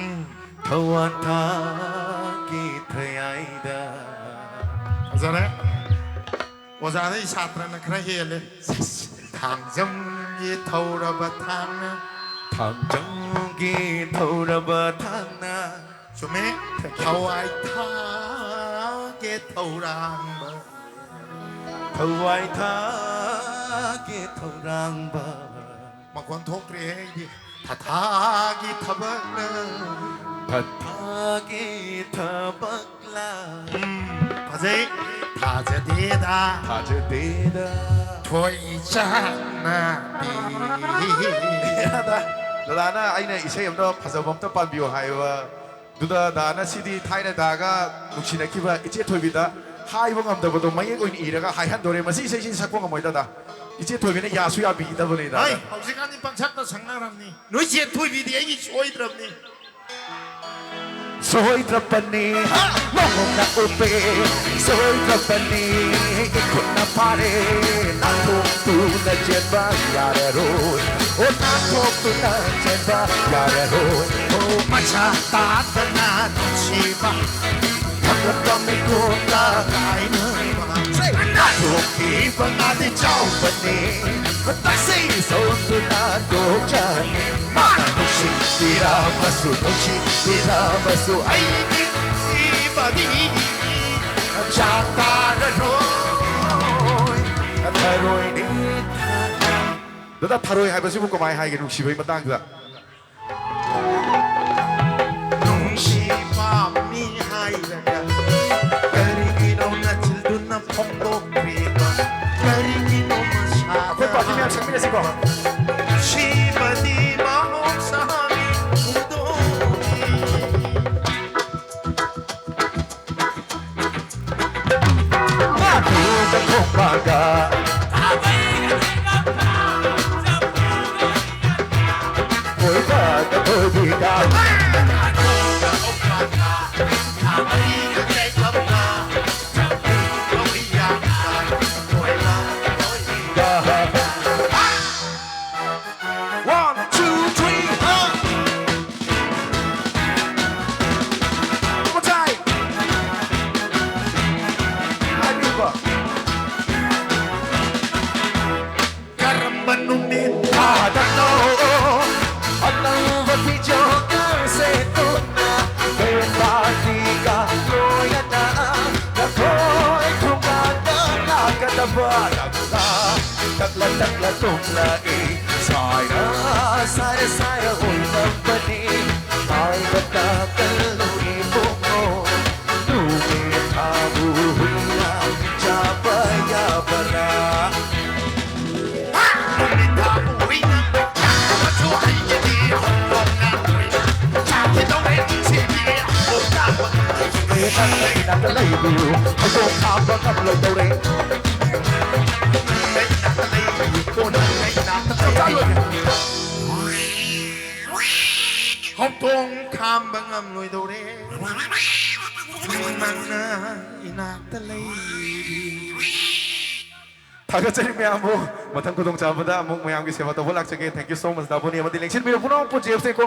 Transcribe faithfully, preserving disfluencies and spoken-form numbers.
ꯎꯝ꯫ ꯊꯋꯥꯟ ꯊꯥꯒꯤ ꯊꯌꯥꯏꯗ꯫ ꯐꯖꯔꯦ꯫ ꯑꯣꯖꯥꯗꯩ ꯁꯥꯇ꯭ꯔꯅ ꯈꯔ ꯍꯦꯜꯂꯦ꯫ ꯊꯥꯡꯖꯝꯒꯤ ꯊꯧꯔꯕ ꯊꯥꯡꯅ꯫ ꯊꯥꯡꯖꯝꯒꯤ ꯊꯧꯔꯕ ꯊꯥꯡꯅ꯫ ꯆꯨꯝꯃꯦ꯫ ꯊꯋꯥꯏ ꯊꯥꯒꯦ ꯊꯧꯔꯥꯡꯕ꯫ ꯊꯋꯥꯏ ꯊꯥꯒꯦ ꯊꯧꯔꯥꯡꯕ꯫ ꯃꯈꯣꯟ ꯊꯣꯛꯇ꯭ꯔꯦꯍꯦ ꯑꯩꯗꯤ꯫ ꯊꯥꯊꯥꯒꯤ ꯊꯕꯛꯅ꯫ ꯊꯥꯊꯥꯒꯤ ꯊꯕꯛꯂ꯫ ꯎꯝ, ꯐꯖꯩ꯫ ꯊꯥꯖꯗꯦꯗ꯫ ꯊꯥꯖꯗꯦꯗ꯫ ꯊꯣꯏ ꯏꯆꯥꯟꯅꯕꯤ꯫ ꯗꯗꯥꯅ ꯑꯩꯅ ꯏꯁꯩ ꯑꯝꯇ ꯐꯖꯕ ꯑꯝꯇ ꯄꯥꯟꯕꯤꯌꯨ ꯍꯥꯏꯕ꯫ ꯑꯗꯨꯗ ꯗꯥꯅ ꯁꯤꯗꯤ ꯊꯥꯏꯅ ꯗꯥꯒ ꯅꯨꯡꯁꯤꯅꯈꯤꯕ ꯏꯆꯦ ꯊꯣꯏꯕꯤꯗ ꯍꯥꯏꯕ ꯉꯝꯗꯕꯗꯣ ꯃꯌꯦꯛ ꯑꯣꯏꯅ ꯏꯔꯒ ꯍꯥꯏꯍꯟꯗꯣꯔꯦ꯫ ꯃꯁꯤ ꯏꯁꯩꯁꯤ ꯁꯛꯄ ꯉꯝꯃꯣꯏꯗ ꯗꯥ꯫ ꯏꯆꯦ ꯊꯣꯏꯕꯤꯅ ꯌꯥꯁꯨ ꯌꯥꯕꯤꯈꯤꯗꯕꯅꯤꯗ꯫ ꯍꯣꯏ, ꯍꯧꯖꯤꯛꯀꯥꯟꯗꯤ ꯄꯪꯁꯛꯇ ꯁꯛꯅꯔꯝꯅꯤ꯫ ꯅꯣꯏ ꯆꯦ ꯊꯣꯏꯕꯤꯗꯤ ꯑꯩꯒꯤ ꯁꯣꯏꯗ꯭ꯔꯕꯅꯤ꯫ ꯁꯣꯏꯗ꯭ꯔꯕꯅꯤ, ꯍꯥ! ꯃꯉꯣꯟꯗ ꯎꯞꯄꯦ꯫ ꯁꯣꯏꯗ꯭ꯔꯕꯅꯤ, ꯏꯈꯨꯠꯅ ꯐꯥꯔꯦ꯫ ꯅꯥꯟꯊꯣꯛꯇꯨꯅ ꯆꯦꯟꯕ ꯌꯥꯔꯔꯣꯏ꯫ ꯑꯣ, ꯅꯥꯟꯊꯣꯛꯇꯨꯅ ꯆꯦꯟꯕ ꯌꯥꯔꯔꯣꯏ꯫ ꯑꯣ, ꯃꯆꯥ ꯇꯥꯗꯅ ꯅꯨꯡꯁꯤꯕ ꯊꯛꯂꯕ ꯃꯤꯀꯣꯛꯇ ꯀꯥꯏꯅꯕ꯫ ꯅꯥꯟꯊꯣꯛꯈꯤꯕ ꯉꯥꯗꯤ ꯆꯥꯎꯕꯅꯤ꯫ ꯇꯥꯛꯁꯤ ꯁꯣꯟꯗꯨꯅ ꯇꯣꯛꯆꯅꯤ꯫ ꯃꯥꯅ ꯅꯨꯡꯁꯤꯕꯤꯔꯕꯁꯨ, ꯅꯨꯡꯁꯤꯕꯤꯔꯕꯁꯨ ꯑꯩꯒꯤ ꯅꯨꯡꯁꯤꯕꯗꯤ ꯆꯥꯛ ꯇꯥꯔꯔꯣꯏ꯫ ꯊꯔꯣꯏꯅꯤ꯫ ꯗꯗꯥ, ꯊꯔꯣꯏ ꯍꯥꯏꯕꯁꯤꯕꯨ ꯀꯃꯥꯏ ꯍꯥꯏꯒꯦ ꯅꯨꯡꯁꯤꯕꯒꯤ ꯃꯇꯥꯡꯗ? ꯅꯨꯡꯁꯤ ꯄꯥꯝꯃꯤ ꯍꯥꯏꯔꯒ ꯀꯔꯤꯒꯤꯅꯣ ꯅꯆꯤꯟꯗꯨꯅ ꯐꯣꯡꯗꯣꯛꯇ꯭ꯔꯤꯕ? ꯀꯔꯤꯒꯤꯅꯣ ꯃꯁꯥꯗ ꯑꯩꯈꯣꯏ ꯄꯥꯔꯇꯤ ꯃꯌꯥꯝ ꯁꯛꯃꯤꯟꯅꯁꯤꯀꯣ꯫ ꯅꯨꯡꯁꯤꯕꯗꯤ ꯃꯍꯧꯁꯥꯒꯤ ꯈꯨꯗꯣꯜꯅꯤ꯫ ꯃꯥꯇꯨꯒ ꯈꯣꯡꯕꯥꯒ ꯀꯣꯏꯕꯒ ꯀꯣꯏꯕꯤꯒ꯫ One, two, three, ha! ꯂꯥꯛꯂ ꯇꯣꯡꯂꯛꯏ꯫ ꯁꯥꯏꯔ, ꯁꯥꯏꯔ, ꯁꯥꯏꯔ ꯑꯣꯏꯔꯝꯕꯅꯤ꯫ ꯍꯥꯏꯕ ꯇꯥꯒꯜꯂꯨ ꯏꯕꯨꯡꯉꯣ꯫ ꯅꯨꯃꯤꯠ ꯊꯥꯕꯨ ꯍꯨꯏꯅ ꯆꯥꯕ ꯌꯥꯕꯔꯥ? ꯅꯨꯃꯤꯠ ꯊꯥꯕꯨ ꯍꯨꯏꯅ ꯆꯥꯕꯁꯨ ꯍꯩꯒꯅꯤ꯫ ꯍꯧꯗꯣꯡꯅ ꯍꯨꯏꯅ ꯆꯥꯈꯤꯗꯧꯔꯦ꯫ ꯁꯤꯗꯤ ꯍꯧꯗꯣꯡ ꯆꯥꯕ ꯅꯪꯒꯤ ꯏꯅꯥꯛꯇ ꯂꯩꯕꯤꯌꯨ꯫ ꯍꯧꯗꯣꯡ ꯈꯥꯝꯕ ꯉꯝꯂꯣꯏꯗꯧꯔꯦ꯫ ꯍꯧꯗꯣꯡ ꯈꯥꯝꯕ ꯉꯝꯂꯣꯏꯗꯧꯔꯦ꯫ ꯅꯪꯅ ꯏꯅꯥꯛꯇ ꯂꯩꯔꯤ꯫ ꯊꯥꯒꯠꯆꯔꯤ ꯃꯌꯥꯝꯕꯨ꯫ ꯃꯊꯪ ꯈꯨꯗꯣꯡꯆꯥꯕꯗ ꯑꯃꯨꯛ ꯃꯌꯥꯝꯒꯤ ꯁꯦꯕꯥ ꯇꯧꯕ ꯂꯥꯛꯆꯒꯦ꯫ Thank you so much, ꯗꯥꯕꯨꯅꯤ ꯑꯃꯗꯤ ꯂꯦꯡꯁꯤꯟꯕꯤꯔꯕ ꯄꯨꯝꯅꯃꯛꯄꯨ J F C